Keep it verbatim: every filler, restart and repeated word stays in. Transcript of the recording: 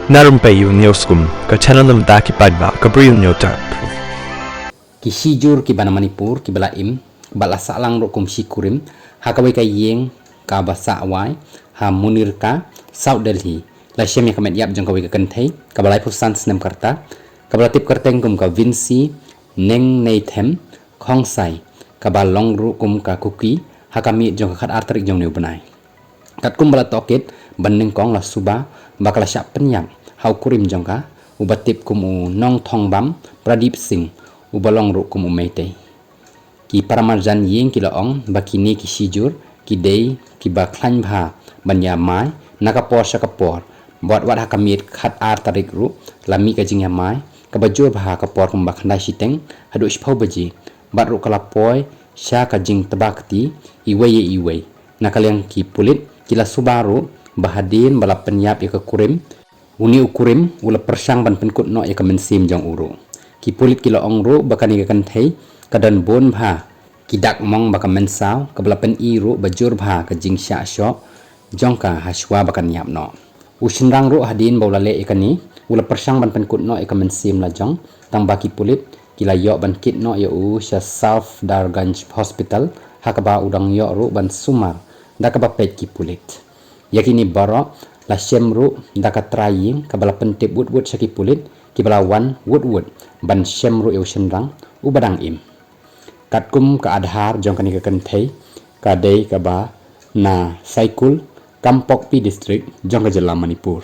Na rympei ïa u Newsroom, ka channel na bynta ki paidbah ka Bri u Hynñiewtrep. Ki shijur kiba na Manipur kiba la im bad la sahlang ruh kum shi kurim ha kawei ka ïing kaba sah wai ha Munirka, South Delhi, la shem ïa ka met ïap jong kawei ka kynthei kaba laiphew san snem ka rta, kaba la tip kyrteng kum ka Vincy Nengneithem Khongsai, kaba long ruh kum ka Kuki, ha ka miet jong ka khatar tarik jong une u bnai. Katkum ba la tohkit ban nyngkong, la suba ba ka la shah pynïap ha u kurim jong ka, uba tip kum u Nongthongbam Pradip Singh, uba long ruh kum u Meitei. Ki paramarjan ïing ki la ong ba kine ki shijur ki dei kiba khlaiñ bha ban ïamai na ka por sha ka por. Wat wat ha ka miet khatar tarik ruh la mih ka jingïamai kaba jur bha ha ka por kumba khyndai shiteng haduh shiphew baje, bad ruh ka la poi sha ka jingtba kti iwei ïa iwei. Na ka liang ki pulit ki la suba ruh ba hadien ba la pynïap ïa ka kurim, une u kurim u la pyrshang ban pynkut noh ïa ka mynsiem jong u ruh. Ki pulit ki la ong ruh ba kane ka kynthei ka don bun bha ki dak mong ba ka mynsaw, kaba la pyni ruh ba jur bha ka jingshah shoh jong ka hashwa ba kan ïap noh. U shynrang ruh hadien ba u la leh ïa kane, u la pyrshang ban pynkut noh ïa ka mynsiem la jong, tang ba ki pulit ki la ïoh ban kit noh ïa u sha Safdarganj Hospital, ha kaba u dang ïoh ruh ban sumar da kaba peit ki pulit. Ïa kine baroh la shem ruh da ka trai ïing kaba la pyntip wut wut sha ki pulit, kiba la wan wut wut ban shem ruh ïa u shynrang uba dang im. Katkum ka Aadhaar jong kane ka kynthei, ka dei kaba na Saikul, Kangpokpi District jong ka jylla Manipur.